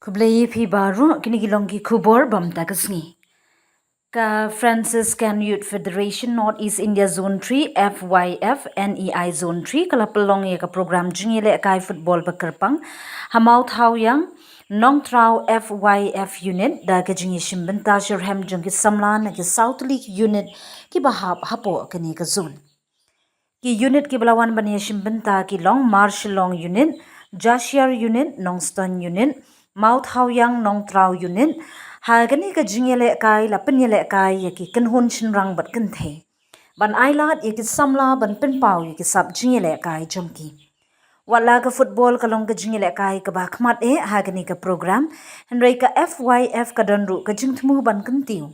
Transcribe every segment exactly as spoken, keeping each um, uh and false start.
Khublei phi baroh, kine ki long ki khubor bam ta ka sngi. Ka Franciscan Youth Federation North East India Zone three, F Y F N E I Zone three, ka la pynlong ïa ka program jingïalehkai football ba kyrpang ha Mawthawiang, Nongtraw F Y F Unit, da ka jingïashim bynta shitrhem jong ki samla na ki saw tylli ki unit kiba hap hapoh kane ka zone. Ki unit kiba la wan ban ïashim bynta ki long Marshillong Unit, Jashiar Unit, Nongstoiñ Unit, Mawthawiang Nongtraw Unit. Ha kane ka jingïalehkai la pynïalehkai ïa ki kynhun shynrang bad kynthei ban ailad ïa ki samla ban pynpaw ïa ki sap jingïalehkai jong ki. Wat la ka football ka long ka jingïalehkai kaba khmat eh ha kane ka program, hynrei ka F Y F ka don ruh ka jingthmu ban kyntiew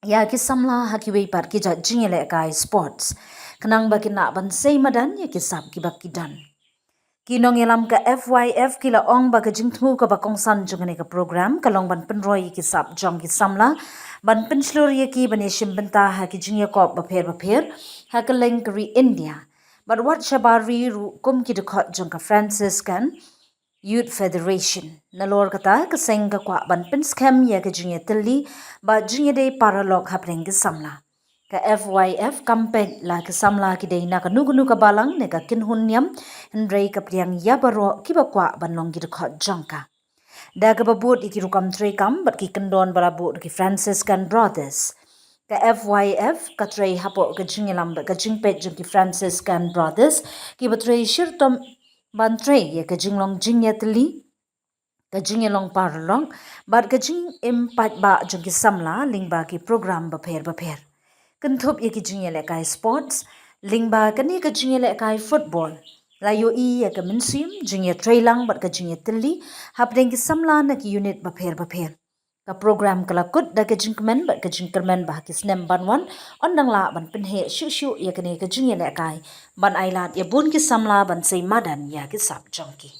ïa ki samla ha kiwei pat ki jait jingïalehkai sports, khnang ba kin lah ban sei madan ïa ki sap kiba ki don. Ki nongïalam ka F Y F ki la ong ba ka jingthmu kaba kongsan jong kane ka program ka long ban pynroi ïa ki sap jong ki samla, ban pynshlur ïa ki ban ïashim bynta ha ki jingïakop bapher bapher ha kylleng ka ri India, bad wat shabar ri ruh kum ki dkhot jong ka Franciscan Youth Federation. Nalor kata, ka seng ka kwah ban pynskhem ïa ka jingïatylli bad jingïadei paralok hapdeng ki samla. Ka F Y F kam peit la ki samla ki dei na kano kano ka balang ne ka kynhun niam, hynrei ka pdiang ïa baroh kiba kwah ban long ki dkhot jong ka. Da kaba bud ïa ki rukom treikam bad ki kyndon ba la buh da ki Franciscan Brothers, ka F Y F ka trei hapoh ka jingïalam bad ka jingpeit jong ki Franciscan Brothers, kiba trei shitom ban trei ïa ka jinglong jingïatylli, ka jingïalong paralok bad ka jingim paidbah jong ki samla lyngba ki program bapher bapher. Kynthup ïa ki jingïalehkai sports, lyngba kane ka jingïalehkai football, la ïohi ïa ka mynsiem jingïatreilang bad ka jingïatylli hapdeng ki samla na ki unit bapher bapher. Ka program ka la kut da ka jingkmen bad ka jingkyrmen ba ha ki snem ban wan, yn dang lah ban pynheh shuh shuh ïa kane ka jingïalehkai, ban ailad ïa bun ki samla ban sei madan ïa ki sap jong ki.